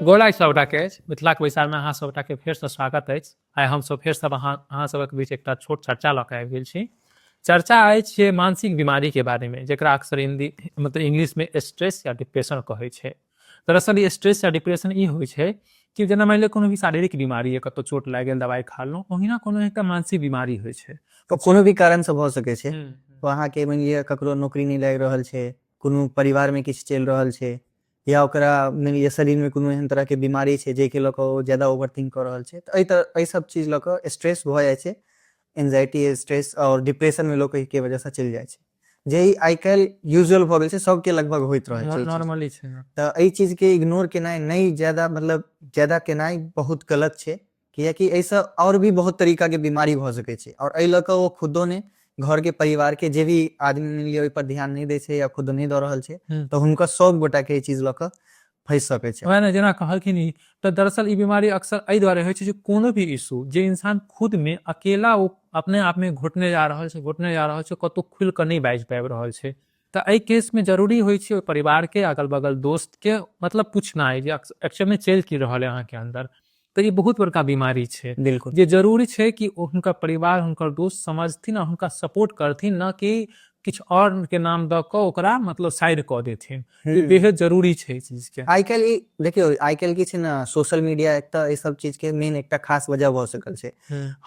गोला सबटाके अछि। मिथिलाके बैसारमे अहाँ सबटाके फेरसँ स्वागत अछि। आइ हमसब फेरसँ अहाँ सबक बीच एकटा छोट चर्चा लऽ कऽ आबि गेल छी। चर्चा अछि जे मानसिक बीमारीके बारेमे, जकरा अक्सर हिंदी मतलब इंग्लिशमे स्ट्रेस या डिप्रेशन कहै छै। दरअसल ई स्ट्रेस या डिप्रेशन ई होइ छै कि जेना मानि लिअ कोनो भी शारीरिक बीमारी यऽ, कतहु चोट लागि गेल, दवाइ खा लेलहुँ, ओहिना कोनो एकटा मानसिक बीमारी होइ छै। तऽ कोनो भी कारणसँ भऽ सकै छै। अहाँके मानि लिअ ककरो नौकरी नहि लागि रहल छै, कोनो परिवारमे किछु चलि रहल छै, या ओकरा मानि लिअ शरीरमे कोनो एहन तरहके बीमारी छै जाहिके लऽ कऽ ओ ज्यादा ओवर थिंक कऽ रहल छै, तऽ एहि तरह एहि सब चीज लऽ कऽ स्ट्रेस भऽ जाइ छै। एंजाइटी, स्ट्रेस आओर डिप्रेशनमे लोक एहिके वजहसँ चलि जाइ छै, जे ई आइ काल्हि यूजुअल भऽ गेल छै, सबके लगभग होइत रहै छै। नॉर्मली छै। तऽ एहि चीजके इग्नोर केनाइ नहि ज्यादा, मतलब ज्यादा केनाइ बहुत गलत छै, कियाकि एहिसँ आओर भी बहुत तरीकाके बीमारी भऽ सकै छै। आओर एहि लऽ कऽ ओ खुदो नहि, घरके परिवारके जे भी आदमी मानि लिअ ओहिपर ध्यान नहि दै छै या खुद नहि दऽ रहल छै, तऽ हुनकर सब गोटाके एहि चीज लऽ कऽ फँसि सकै छै। वएह ने जेना कहलखिन ई, तऽ दरअसल ई बीमारी अक्सर एहि दुआरे होइ छै जे कोनो भी इशू जे इंसान खुद में अकेला ओ अपने आप में घुटने जा रहल छै, घुटने जा रहल छै, कतहु खुलि कऽ नहि बाजि पाबि रहल छै, तऽ एहि केसमे जरूरी होइ छै ओहि परिवारके, अगल बगल दोस्तके मतलब पूछनाइ जे एक्चुअलमे चलि की रहल है अहाँके अन्दर। तऽ ई बहुत बड़का बीमारी छै। बिल्कुल। जे जरूरी छै कि ओ हुनकर परिवार, हुनकर दोस्त समझथिन आ हुनका सपोर्ट करथिन, न कि किछु आओर के नाम दऽ कऽ ओकरा मतलब साइड कऽ देथिन। ई बेहद जरूरी छै ई चीजके। आइ काल्हि ई देखियौ, आइ काल्हि की छै ने, सोशल मीडिया एकटा एहि सब चीजके मेन एकटा खास वजह भऽ सकल छै।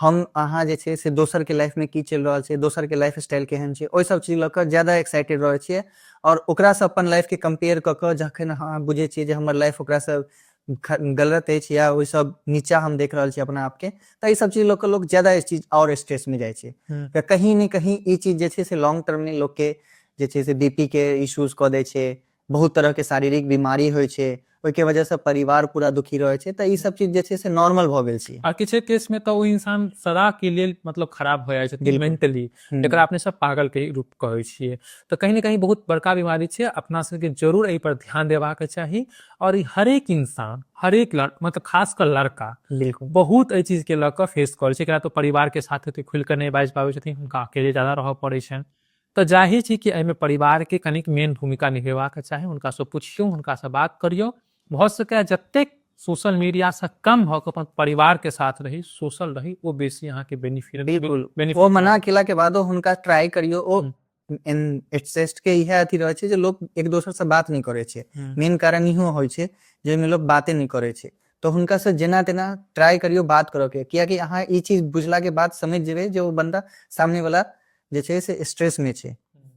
हम अहाँ जे छै से दोसरके लाइफमे की चलि रहल छै, दोसरके लाइफ स्टाइल केहन छै, ओहि सब चीज लऽ कऽ ज्यादा एक्साइटेड रहै छियै आओर ओकरासँ अपन लाइफके कम्पेयर कऽ कऽ जखन अहाँ बुझै छियै जे हमर लाइफ ओकरासँ गलत अछि या ओहि सब नीचा हम देख रहल छी अपना आपके, तऽ एहि सब चीज लऽ कऽ लोक ज्यादा इस चीज आओर स्ट्रेसमे जाइ छै। तऽ कहीं ने कहीं ई चीज जे छै से लॉन्ग टर्ममे लोकके जे छै से बी पी के इश्यूज कऽ दै छै, बहुत तरहके शारीरिक बीमारी होइ छै, ओहिके वजहसँ परिवार पूरा दुखी रहै छै। तऽ ई सब चीज जे छै से नॉर्मल भऽ गेल छै। आ किछु केसमे तऽ ओ इंसान सदा के लेल मतलब खराब भऽ जाइ छथिन मेंटली, जकरा अपने सब पागल के रूप कहै छियै। तऽ कहीं ने कहीं बहुत बड़का बीमारी छै, अपना सबके जरूर एहि पर ध्यान देबाक चाही। आओर ई हरेक इंसान, हरेक मतलब खास कऽ लड़का बहुत एहि चीजके लऽ कऽ फेस करै छै। एकरा तऽ परिवारके साथ ओते खुलि कऽ नहि बाजि पाबै छथिन, हुनका अकेले ज्यादा रहऽ पड़ै छनि। तऽ जाहिर छै कि एहिमे परिवारके कनिक मेन भूमिका निभेबाक चाही। हुनकासँ पुछियौ, हुनकासँ बात करियौ। भऽ सकैए जतेक सोशल मीडियासँ कम भऽ कऽ अपन परिवारके साथ रही, सोशल रही, ओ बेसी अहाँके बेनिफिट। बिल्कुल, ओ मना केलाके बादो हुनका ट्राई करियौ। ओ स्ट्रेस के इएह अथी रहै छै जे लोक एक दोसर से बात नहि करै छै। मेन कारण इहो होइ छै जाहिमे लोक बाते नहि करै छै। तऽ हुनका से जेना तेना ट्राई करियौ बात करऽ के, कियाकि अहाँ ई चीज बुझला के बाद समझ जेबै जे ओ बंदा सामने वाला जे छै से स्ट्रेस में छै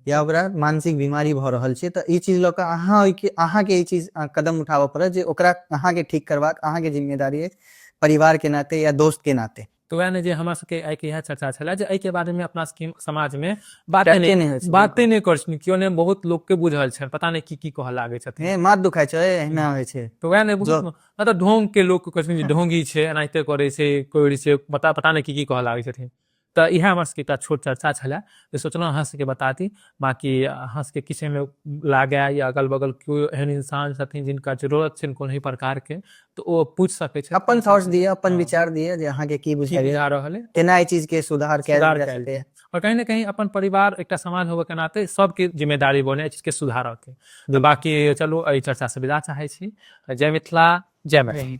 या ओकरा मानसिक बीमारी भऽ रहल छै। तऽ ई चीज लऽ कऽ अहाँ ओहिके अहाँके ई चीज कदम उठाबऽ पड़त जे ओकरा अहाँके ठीक करबाक अहाँके जिम्मेदारी अछि, परिवार के नाते या दोस्त के नाते। तऽ वएह ने जे हमरा सबके आइके इएह चर्चा छलै जे एहिके बारेमे अपना सबके समाजमे बाते नहि, बाते नहि करै छथिन केओ नहि। बहुत लोकके बुझल छनि, पता नहि की की कहऽ लागै छथिन। माथ दुखाइ छै, एहिना होइ छै। तऽ वएह ने, मतलब ढोंग के लोक कहै छथिन जे ढोंगी छै, एनाहिते करै छै, कोरि छै, पता नहि की की कहऽ लागै छथिन। तऽ इएह हमर सबके एकटा छोट चर्चा छलै जे सोचलहुँ अहाँ सबके बता दी। बाँकी अहाँ सबके किछु एहिमे लागए या अगल बगल केओ एहन इंसान छथिन जिनका जरूरत छनि कोनो भी प्रकारके, तऽ ओ पूछि सकै छै। अपन थॉट्स दिअ, अपन विचार दिअ जे अहाँके की बुझा रहल है, केना एहि चीजके सुधार कयल जा सकैए। आओर कहीं ने कहीं अपन परिवार एकटा समाज होबऽके नाते सबके जिम्मेदारी बने एहि चीजके सुधारऽके। तऽ बाँकी चलू एहि चर्चासँ विदा चाहै छी। जय मिथिला, जय मैथिली।